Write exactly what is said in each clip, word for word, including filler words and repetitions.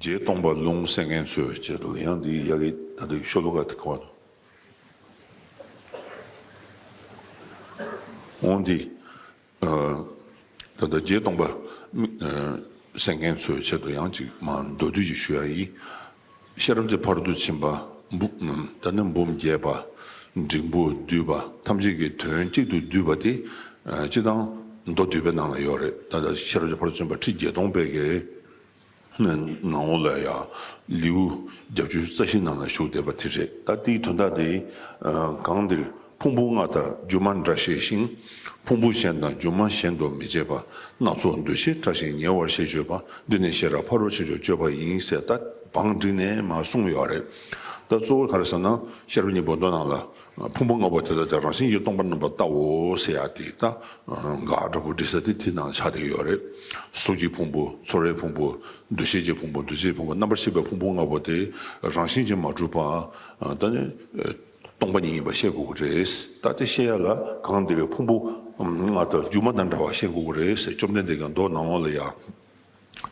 རྗེ་སྟོང་པ་ལུང་གསན་མཁན་ཚོའི་ཆེད་དུ་ཡང་འདི་ཡ་གི་ད་ལྟའི་ཤོ་ལོ་ཀ་དེ་གོ་འོང་འདི། ད་ལྟ་རྗེ་སྟོང་པ་མི་གསན་མཁན་ཚོའི་ཆེད་དུ་ཡང་ཅིག་མ་མདོར་བསྡུས་ཅིག་ཞུ་ཡ་ཡིན། ཤེས་རབ་ཀྱི་ཕ་རོལ་ཏུ་ཕྱིན་པ་འབུམ་ད་ནི་འབུམ་རྒྱས་པ། འབྲིང་པོ་བསྡུས་པ་ཐམས་ཅད་ཀྱི་དོན་གཅིག་ཏུ་བསྡུས་པ་དེ་སྤྱི་དང་མདོ་སྡུད་པའི་ནང་ལ་ཡོད་རེད། ད་ལྟ་ཤེས་རབ་ཀྱི་ཕ་རོལ་ཏུ་ཕྱིན་པ་ཁྲི་བརྒྱད་སྟོང་པའི་གི་ནང་ལོགས་ལ་ཡང་ལེའུ་བརྒྱད་ཅུ་རྩ་བཞི་ནང་ལ་བཞུགས་བསྡད་པ་དེ་རེད། ད་དེའི་དོན་དག་དེ་གང་འདིར་ཕུང་པོ་ལྔ་དང་སྒྱུ་མ་འདྲ་ཤེས་ཤིང་། ཕུང་པོ་གཞན་དང་སྒྱུ་མ་གཞན་དུ་མི་བྱེད་པ། སྣ་ཚོགས་འདུ་ཤེས་བྲལ་ཞིང་ཉེ་བར་ཞི་སྤྱོད་པ། འདི་ནི་ཤེས་རབ་ཕ་རོལ་ཕྱིན་མཆོག་སྤྱོད་པ་ཡིན་ཟེར་ད་བང་བསྒྲིགས་ནས་མར་གསུངས་ཡོད་རེད། ད་གཙོ་བོ་ག་རེ་ཟེར་ན་ཤེས་རབ་སྙིང་པོ་མདོ་ནང་ལ་ཕུང་པོ་ལྔ་པོ་དེ་དག་ཀྱང་རང་བཞིན་གྱིས་སྟོང་པར་རྣམ་པར་བལྟའོ་ཟེར་ཡ་དེ་ད་ག་འདྲ་པོ་འབྲི་ས་དེ་དེ་ནང་ཆགས་བསྡད་ཡོད་རེད། གཟུགས་ཀྱི་ཕུང་པོ་ཚོར་བའི་ཕུང་པོ་འདུ་ཤེས་ཀྱི་ཕུང་པོ་འདུ་བྱེད་ཕུང་པོ་རྣམ་པར་ཤེས་པའི་ཕུང་པོ་ལྔ་པོ་དེ་རང་བཞིན་གྱིས་མ་གྲུབ་པ་ད་ནི་སྟོང་པ་ཉིད་ཡིན་པ་ཤེས་དགོས་ཀྱི་རེད། ད་དེ་ཤེས་ཡ་ལ་གང་འདིར་ཕུང་པོ་ལྔ་དང་སྒྱུ་མ་དང་འདྲ་བ་ཤེས་དགོས་ཀྱི་རེད་ཟེར་བཅོམ་ལྡན་འདས་ཀྱིས་མདོ་ནང་ལོགས་ལ་ཡང་།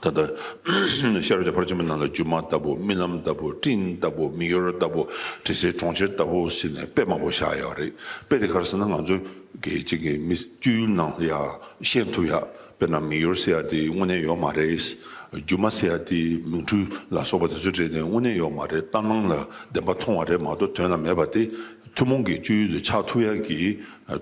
ད་ལྟ་ཤེས་རབ་ཀྱི་ཕ་རོལ་ཏུ་ཕྱིན་པའི་ནང་ལ་སྒྱུ་མ་ལྟ་བུ་རྨི་ལམ་ལྟ་བུ་སྤྲིན་ལྟ་བུ་མིག་ཡོར་ལྟ་བུ་དྲི་ཟའི་གྲོང་ཁྱེར་ལྟ་བུ་ཟེར་ནས་དཔེ་མང་པོ་བཞག་ཡོད་རེད། དཔེ་དེ་ག་རེ་ཟེར་ན་ང་ཚོ་གི་གཅིག་གི་མི་སྤྱོད་ཡུལ་ནང་ལ་ཡ་ཤེས་ཐུབ་ཡ། དཔེར་ན་མིག་ཡོར་ཟེར་ཡ་དེ་དངོས་གནས་ཡོད་མ་རེད། སྒྱུ་མ་ཟེར་ཡ་དེ་མིག་འཕྲུལ་ལ་སོགས་པ་དེ་ཚོ་སྤྲད་ནས་དངོས་གནས་ཡོད་མ་རེད། ལྟ་སྣང་ལ་བདེན་པ་མཐོང་བ་རེད་མ་གཏོགས་དོན་ལ་མེད་པ་དེ་ཐུན་མོང་གི་སྤྱོད་ཡུལ་དུ་ཆགས་ཐུབ་ཡ་གི་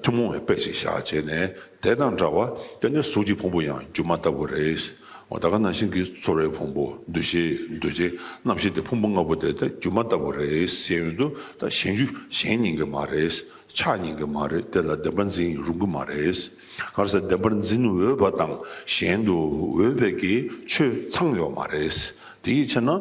ཐུན་མོང་བའི་དཔེ་ཞིག་བཞག་བྱས་ནས། དེ་དང་འདྲ་བ་དེ་ནི་གཟུགས་ཀྱི་ཕུང་པོ་ཡང་སྒྱུ་མ་ལྟ་བུ་རེད། འོ་ད་ག་ནང་བཞིན་གྱི་ཚོར་བའི་ཕུང་པོ་འདུ་ཤེས་འདུ་བྱེད་རྣམ་ཤེས་དེ་ཕུང་པོ་ལྔ་པོ་དེ་ད་སྒྱུ་མ་ལྟ་བུ་རེད་ཟེར་ཡོང་དུས་ད་གཞན་རྒྱུ་གཞན་ཉན་གྱི་མ་རེད། ཆགས་ཉན་གྱི་མ་རེད། དེ་ལ་བདེན་པར་འཛིན་རུང་གི་མ་རེད། ག་རེ་ཟེར་བདེན་པར་འཛིན་འོས་པ་དང་གཞན་དུ་འོས་པའི་གི་ཆོས་ཚང་ཡོད་མ་རེད། དེ་ཡི་ཕྱིར་ན་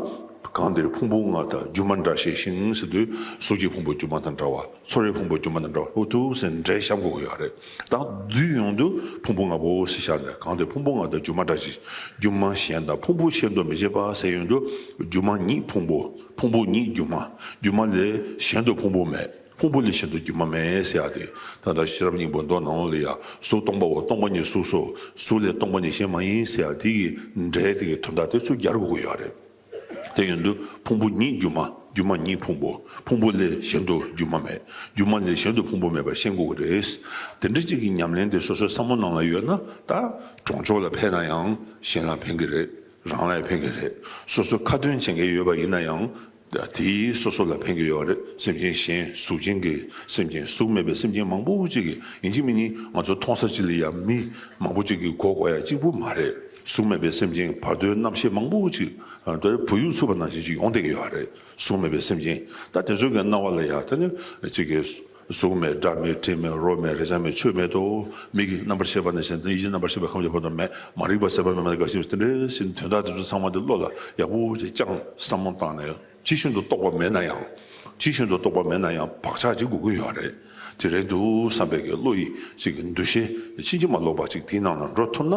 གང་འདིར་ཕུང་པོ་ལྔ་དང་སྒྱུ་མ་འདྲ་ཤེས་ཤིང་ཟེར་དུས་གཟུགས་ཀྱི་ཕུང་པོ་སྒྱུ་མ་དང་འདྲ་བ། ཚོར་བའི་ཕུང་པོ་སྒྱུ་མ་དང་འདྲ་བ་ཧུ་ཐུག་ཟེར་འགྲེལ་བཤད་དགོས་ཀྱི་ཡོད་རེད། ད་བསྡུས་ཡོང་དུས་ཕུང་པོ་ལྔ་པོ་ཟེར་བཞག་ནས་གང་དེ་ཕུང་པོ་ལྔ་དང་སྒྱུ་མ་འདྲ་ཞིང་སྒྱུ་མ་གཞན་དང་ཕུང་པོ་གཞན་དུ་མི་བྱེད་པ་ཟེར་ཡོང་དུས་སྒྱུ་མ་ཉིད་ཕུང་པོ་ཕུང་པོ་ཉིད་སྒྱུ་མ་སྒྱུ་མ་ལས་གཞན་དུ་ཕུང་པོ་མེད། ཕུང་པོ་ལས་གཞན་དུ་སྒྱུ་མ་མེད་ཟེར་ཡ་དེ་ད་ལྟ་ཤེས་རབ་སྙིང་པོ་མདོ་ནང་ལ་ཡ་གཟུགས་སྟོང་པའོ། སྟོང་པ་ཉིད་གཟུགས་སོ། གཟུགས་ལས་སྟོང་པ་ཉིད་གཞན་མ་ཡིན་ཟེར་ཡ་དེ་ཡི་འགྲེལ་དེ་གི་དོན་དག་དེ་ཚུར་སྦྱར་དགོས་ཀྱི་ཡོད་རེད། དེ་ཡིན་དུས་ཕུང་པོ་ཉིད་སྒྱུ་མ། སྒྱུ་མ་ཉིད་ཕུང་པོ། ཕུང་པོ་ལས་གཞན་དུ་སྒྱུ་མ་མེད། སྒྱུ་མ་ལས་གཞན་དུ་ཕུང་པོ་མེད་པར་ཤེས་དགོས་ཀྱི་རེད། དེ་འདྲ་གཅིག་གི་ཉམས་ལེན་དེ་སོ་སོའི་བསམ་བློ་ནང་ལ་ཡོད་ན་ད་གྲོང་ཆོག་ལ་ཕན་ན་ཡང་གཞན་ལ་ཕན་གྱི་རེད། རང་ལ་ཡང་ཕན་གྱི་རེད། སོ་སོ་ཁ་ཏོན་བྱེད་མཁན་ཡོད་པ་ཡིན་ན་ཡང་དེའི་སོ་སོ་ལ་ཕན་གྱི་ཡོད་རེད། སེམས་ཅན་གཞན་གཟུགས་ཅན་གྱི་སེམས་ཅན་གཟུགས་མེད་པའི་སེམས་ཅན་མང་པོ་ཅིག་གི་ཡིན་གཅིག་མིན་གཉིས་ང་ཚོ་མཐོང་ས་ཅིག་ལ་ཡང་མི་མང་པོ་ཅིག་གིས་གོ་དགོས་ཡ་གཅིག་པུ་མ་རེད། གཟུགས་མེད་པའི་སེམས་ཅན་བར་དོའི་རྣམ་ཤེས་མང་པོ་ཅིག་ཨ་ད་བུ་ཡུག་འཚུབ་པ་ནང་བཞིན་ཅིག་ཡོང་བསྡད་ཀྱི་ཡོད་རེད། གཟུགས་མེད་པའི་སེམས་ཅན་ད་དེ་ཚོ་གི་སྣང་བ་ལ་ཡ་ད་ནི་ཅིག་གི་གཟུགས་མེད་སྒྲ་མེད་དྲི་མེད་རོ་མེད་རེག་བྱ་མེད་ཆོས་མེད་དོ། མིག་གི་རྣམ་པར་ཤེས་པ་ནས་བྱས་ཏེ་ཡིད་ཀྱི་རྣམ་པར་ཤེས་པའི་ཁམས་ཀྱི་བར་དུ་མེད། མ་རིག་པ་ཟད་པ་མེད་མ་དེ་འགའ་ཞིག་དེ་འདྲའི་ཞིག་དོན་དག་དེ་ཚོ་ཚང་མ་དེ་བློ་ལ་ཡག་པོ་ཅིག་བཅངས་བསམ་བློ་བཏང་ནས་ཇི་བཞིན་དུ་རྟོགས་པ་མེད་ན་ཡང་། ཇི་བཞིན་དུ་རྟོགས་པ་མེད་ན་ཡང་བག་ཆགས་ཅིག་དགོས་ཀྱི་ཡོད་རེད། དེ་རེད་འདུག་བསམ་པའི་གི་བློ་ཡི་ཅིག་གི་འདུ་ཤེས་ཕྱིན་ཅི་མ་ལོག་པ་ཅིག་དེའི་ནང་ལ་འགྲོ་ཐུབ་ན་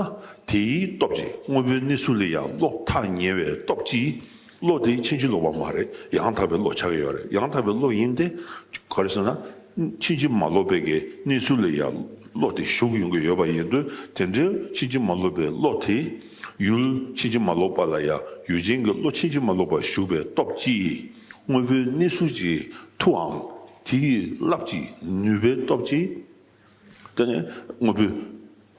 དེའི་སྟོབས་ཀྱིས་དངོས་པོའི་གནས་ཚུལ་ལ་ཡང་བློ་ཐག་ཉེ་བའི་སྟོབས་ཀྱིས་བློ་དེ་ཕྱིན་ཅི་ལོག་པ་མ་རེད། ཡང་དག་པའི་བློ་ཆགས་ཀྱི་ཡོད་རེད། ཡང་དག་པའི་བློ་ཡིན་ཏེ། ག་རེ་ཟེར་ན། ཕྱིན་ཅི་མ་ལོག་པའི་གི་གནས་ཚུལ་ལ་ཡང་བློ་དེ་ཞུགས་ཡོང་གི་ཡོད་པ་ཡིན་དུས་དེ་འདྲའི་ཕྱིན་ཅི་མ་ལོག་པའི་བློ་དེ་ཡུལ་ཕྱིན་ཅི་མ་ལོག་པ་ལ་ཡང་ཡུལ་ཅན་གྱི་བློ་ཕྱིན་ཅི་མ་ལོག་པ་ཞུགས་པའི་སྟོབས་ཀྱིས་དངོས་པོའི་གནས་ཚུལ་གྱི་མཐུའམ་དེ་ཡི་རླབས་ཀྱི་ནུས་པའི་སྟོབས་ཀྱིས། དེ་ནས་དངོས་པོའི་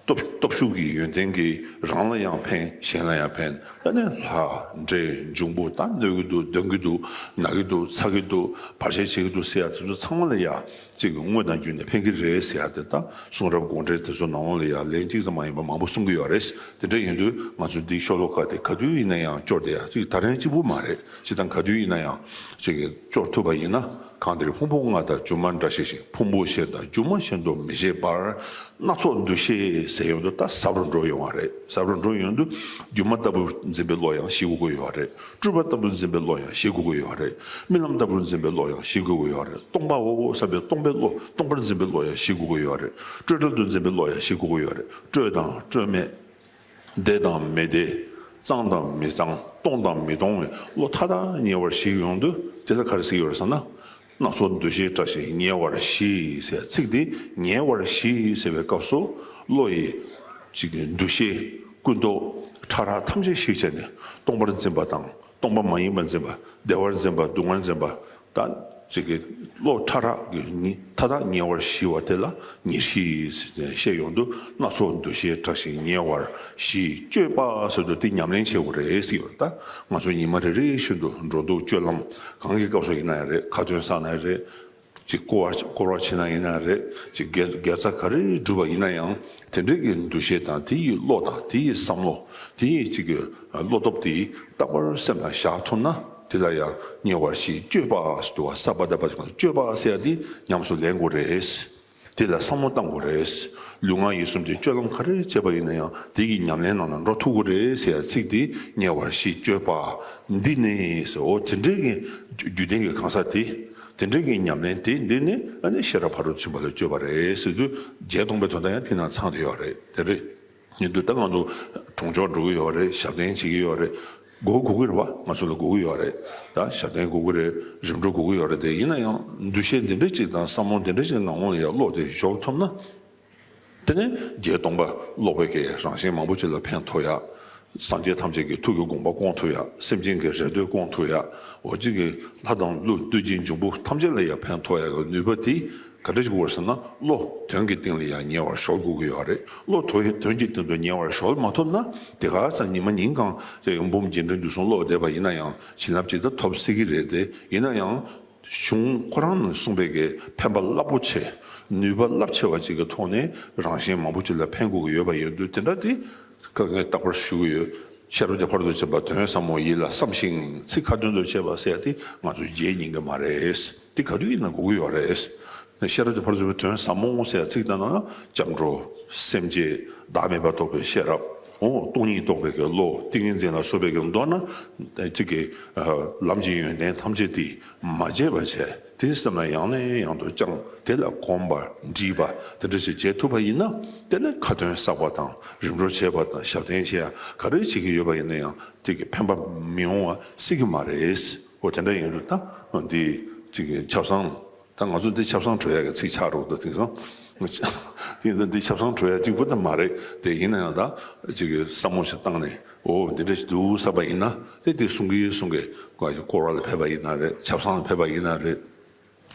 སྟོབས་སྟོབས་ཤུགས་ཀྱི་ཡོན་ཏན་གྱིས་རང་ལ་ཡང་ཕན་གཞན་ལ་ཡང་ཕན། དེ་ནས་ལྷ་འདྲེ་འབྱུང་པོ་ད་གནོད་ཀྱི་འདུག་འདོན་གྱི་འདུག་ན་གི་འདུག་ཚ་གི་འདུག་བར་ཆད་བྱེད་ཀྱི་འདུག་ཟེར་ཡ་དེ་ཚོ་ཚང་མ་ལ་ཡ་གཅིག་གི་དངོས་དང་བརྒྱུད་ནས་ཕན་གྱི་རེད་ཟེར་ཡ་དེ་ད་གསུང་རབ་དགོངས་འགྲེལ་དེ་ཚོ་ནང་ལ་ཡ་ལན་གཅིག་ཙམ་མ་ཡིན་པ་མང་པོ་གསུང་གི་ཡོད་རེད། དེ་འདྲ་ཡིན་དུས་ང་ཚོ་འདིའི་ཤོ་ལོ་ཀ་དེ་ག་དུས་ཡིན་ན་ཡང་སྐྱོར་བསྡད་ཡ་གཅིག་ད་རན་གཅིག་པུ་མ་རེད། སྤྱིར་བཏང་ག་དུས་ཡིན་ན་ཡང་གཅིག་གི་སྐྱོར་ཐུབ་པ་ཡིན་ན་གང་དེར་ཕུང་པོ་ལྔ་དང་སྒྱུ་མ་འདྲ་ཤེས་ཤིང་། ཕུང་པོ་གཞན་དང་སྒྱུ་མ་གཞན་དུ་མི་བྱེད་པར། སྣ་ཚོགས་འདུ་ཤེས་ཟེར་ཡོང་དུས་ད་ཟབ་རུ་འགྲོ་ཡོང་བ་རེད། ཟབ་རུ་འགྲོ་ཡོང་དུས་སྒྱུ་མ་ལྟ་བུར་འཛིན་པའི་བློ་ཡང་ཞིག་དགོས་ཀྱི་ཡོད་རེད། སྤྲོས་པ་ལྟ་བུར་འཛིན་པའི་བློ་ཡང་ཞིག་དགོས་ཀྱི་ཡོད་རེད། རྨི་ལམ་ལྟ་བུར་འཛིན་པའི་བློ་ཡང་ཞིག་དགོས་ཀྱི་ཡོད་རེད། སྟོང་པའོ་བསམ་པའི་སྟོང་པའི་བློ་སྟོང་པར་འཛིན་པའི་བློ་ཡང་ཞིག་དགོས་ཀྱི་ཡོད་རེད། སྤྲོས་བྲལ་དུ་འཛིན་པའི་བློ་ཡང་ཞིག་དགོས་ཀྱི་ཡོད་རེད། སྤྲོས་དང་སྤྲོས་མེད། བདེ་དང་མི་བདེ། གཙང་དང་མི་གཙང་། སྟོང་དང་མི་སྟོང་བའི་བློ་མཐའ་དག་ཉེ་བར་ཞིག་ཡོང་དུས་དེ་ལ་ག་རེ་ཟེར་གྱི་ཡོད་རེད་ཟེར་ན། སྣ་ཚོགས་འདུ་ཤེས་བྲལ་ཞིང་ཉེ་བར་ཞི་ཟེར་ཚིག་འདི་ཉེ་བར་ཞི་ཟེར་བའི་སྐབས་སུ་བློ་ཡི་ཅིག་གི་འདུ་ཤེས་ཀུན་རྟོག་ཕྲ་རགས་ཐམས་ཅད་ཞིག་བྱས་ནས་སྟོང་པར་འཛིན་པ་དང་ སྟོང་པ་མ་ཡིན་པ་འཛིན་པ། བདེ་བར་འཛིན་པ། སྡུག་བསྔལ་འཛིན་པ། ད་ཅིག་གི་བློ་ཕྲ་རགས་ཀྱི་ཉི་མཐའ་དག་ཉེ་བར་ཞི་བ་དེ་ལ་ཉེར་ཞི་ཟེར་ཏེ་བཤད་ཡོང་དུས། སྣ་ཚོགས་འདུ་ཤེས་བྲལ་ཞིང་ཉེ་བར་ཞི། སྤྱོད་པ་ཟེར་དུས་དེ་ཉམས་ལེན་བྱེད་དགོས་རེད་ཟེར་གྱི་ཡོད་རེད། ད་ང་ཚོ་ཉི་མ་རེ་རེ་བཞིན་དུ་འགྲོ་འདུག་སྤྱོད་ལམ་གང་གི་སྐབས་སུ་ཡིན་ན་ཡང་རེད། ཁ་ཏོན་བསགས་ན་ཡང་རེད། ཅིག་སྐོར་བ་སྐོར་བ་བྱེད་ན་ཡིན་ན་རེད། ཅིག་དགེ་དགེ་རྩ་ག་རེ་སྒྲུབ་པ་ཡིན་ན་ཡང་དེ་འདྲའི་གི་འདུ་ཤེས་དང་། དེ་ཡི་བློ་དང་། དེ་ཡི་བསམ་བློ། དེ་ཡི་ཅིག་གི་བློ་སྟོབས་དེ་རྟག་པར་སེམས་ལ་བཞག་ཐུབ་ན། དེ་ལ་ཡང་ཉེ་བར་ཞི། སྤྱོད་པ་ཟེར་དུས་ས་པ་ད་པ་ཅིག་སྤྱོད་པ་ཟེར་ཡ་དེ་ཉམས་སུ་ལེན་དགོས་རེད། དེ་ལ་བསམ་བློ་གཏང་དགོས་རེད། ལུས་ངག་ཡིད་གསུམ་གྱི་སྤྱོད་ལམ་ག་རེ་བྱས་པ་ཡིན་ན་ཡང་དེ་གི་ཉམས་ལེན་ནང་ལ་འགྲོ་ཐུབ་དགོས་རེད་ཟེར་ཡ་ཚིག་དེ། ཉེ་བར་ཞི་སྤྱོད་པ་འདི་ནི་ཟེར། འོ་དེ་འདྲའི་གི་རྒྱུ་ལྡན་གྱི་གང་ཟག་དེ། དེ་འདྲའི་གི་ཉམས་ལེན་དེ་འདི་ནི་ཨ་ནི་ཤེས་རབ་ཕ་རོལ་ཏུ་ཕྱིན་པ་ལ་སྤྱོད་པ་རེད་ཟེར་དུས། བརྒྱད་སྟོང་པའི་དོན་དག་ཡང་དེ་ནང་ཚང་བསྡད་ཡོད་རེད། དེ་རེད། ཡིན་དུས་ད་ང་ཚོ་གྲོང་ཆོག་འགྲོ་གི་ཡོད་རེད། ཞབས་བརྟན་བྱེད་ཀྱི་ཡོད་རེད། དགོས་དགོས་ཀྱི་རེད་པ། ང་ཚོ་ལ་དགོས་ཀྱི་ཡོད་རེད། ད་ཞབས་བརྟན་དགོས་ཀྱི་རེད། རིམ་གྲོ་དགོས་ཀྱི་ཡོད་རེད། དེ་ཡིན་ན་ཡང་འདུ་ཤེས་འདི་འདྲ་ཅིག་དང་བསམ་བློ་འདི་འདྲ་ཅིག་ནང་ལོགས་ལ་ཡང་བློ་དེ་གཞོལ་ཐུབ་ན། དེ་ནས་བརྒྱད་སྟོང་པ་ཀློག་པའི་གི་རང་གཞན་མང་པོ་ཅིག་ལ་ཕན་ཐོགས་ཡ། སངས་རྒྱས་ཐམས་ཅད་ཀྱི་ཐུགས་ཀྱི་དགོངས་པ་སྐོང་ཐུབ་ཡ། སེམས་ཅན་གྱི་རེ་འདོད་སྐོང་ཐུབ་ཡ། འོ་ཅིག་གི་ལྷ་དང་ཀླུ་གདུལ་བྱའི་འབྱུང་པོ་ཐམས་ཅད་ལ་ཡང་ཕན་ཐོགས་ཡ་གི་ནུས་པ་དེ་ག་འདྲ་ཞིག་དགོས་ཟེར་ན། བློ་དོན་གྱི་སྟེང་ལ་ཡང་ཉེ་བར་གཞོལ་དགོས་ཀྱི་ཡོད་རེད། བློ་དོ་དོན་གྱི་སྟེང་དུ་ཉེ་བར་གཞོལ་མ་ཐུབ་ན། དེ་ག་ཚ་ཉི་མ་ཉིན་གང་ཅིག་འབུམ་རྒྱས་འབྲིང་བསྡུས་གསུམ་ཀློག་བསྡད་པ་ཡིན་ན་ཡང་བྱིན་རླབས་ཇི་ལྟར་ཐོབ་སྲིད་ཀྱི་རེད་དེ། ཡིན་ན་ཡང་གཞུང་ཁོ་རང་ནས་གསུངས་པའི་གི་ཕན་པ་རླབས་པོ་ཆེ། ནུས་པ་རླབས་ཆེ་བ་ཅིག་གི་ཐོག་ནས་རང་གཞན་མང་པོ་ཅིག་ལ་ཕན་དགོས་ཀྱི་ཡོད་པ་ཡིན་དུས། དེ་འདྲ་དེ་ཁ་ངས་རྟག་པར་ཞུ་གི་ཡོད། ཤེས་རབ་ཀྱི་ཕ་རོལ་ཏུ་ཕྱིན་པ་དོན་ཟབ་མོ་ཡིད་ལ་བསམ་ཞིང་། ཚིག་ཁ་ཏོན་དུ་བྱས་པ་ཟེར་ཡ་དེ་ང་ཚོ་བརྗེད་ཉན་གྱི་མ་རེད། དེ་ག་དུས་ཡིན་ན་དགོས་ཀྱི་ཡོད་རེད། ཤེས་རབ་ཀྱི་ཕ་རོལ་ཏུ་ཕྱིན་པའི་དོན་ཟབ་མོ་ཟེར་ཡ་ཚིག་དང་ནང་ན་སྐྱབས་འགྲོ། སེམས་བསྐྱེད། བདག་མེད་པ་རྟོགས་པའི་ཤེས་རབ། འོ་སྟོང་ཉིད་རྟོགས་པའི་གི་བློ། ཏིང་ངེ་འཛིན་ལ་སོགས་པའི་གི་མདོར་ན་གཅིག་གི་ལམ་གྱི་ཡོན་ཏན་ཐམས་ཅད་དེ་མ་བརྗེད་པ་བྱས། དེའི་སེམས་ལ་ཡང་ནས་ཡང་དུ་བཅངས། དེ་ལ་གོམས་པ་འདྲིས་པ་དེ་འདྲ་ཞིག་བྱེད་ཐུབ་པ་ཡིན་ན། དེ་ནས་ཁ་ཏོན་བསགས་པ་དང་། རིམ་གྲོ་བྱས་པ་དང་། ཞབས་བརྟན་བྱས་ཡ་ག་རེ་བྱེད་ཀྱི་ཡོད་པ་ཡིན་ན་ཡང་དེ་གི་ཕན་པ་མི་ཡོང་བ་སྲིད་ཀྱི་མ་རེད། འོ་དེ་འདྲ་ཡིན་དུས་ད་འདི་གཅིག་གི་ཆབ་གསང་། ད་ང་ཚོ་འདི་ཆབ་གསང་གྲོལ་ཡག་གི་ཚིག་ཆགས་འགྲོ་གི་འདུག་དེང་སང་། དེ་འདི་ཆབ་གསང་གྲོལ་ཡག་གཅིག་པུ་ད་མ་རེད་དེ། ཡིན་ན་ཡང་ད་ཅིག་གི་བསམ་བློ་ཞིག་བཏང་ནས། འོ་འདི་འདྲ་ཞིག་འདུག་བསམ་པ་ཡིན་ན། དེ་དེ་གསུང་གི་གསུང་གི་སྐོར་བ་ལ་ཕེབས་པ་ཡིན་ན་རེད། ཆབ་གསང་ལ་ཕེབས་པ་ཡིན་ན་རེད།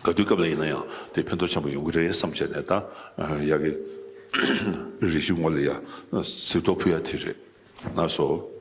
ག་དུས་སྐབས་ལ་ཡིན་ན་ཡང་དེ་ཕན་ཐོགས་ཆེན་པོ་ཡོང་གི་རེད་བསམ་བྱས་ནས། ད་ཡག་གི་རེ་ཞུ་ངོ་ལ་ཡ་གཟིགས་རྟོག་ཕུལ་ཡ་དེ་རེད། ལགས་སོ།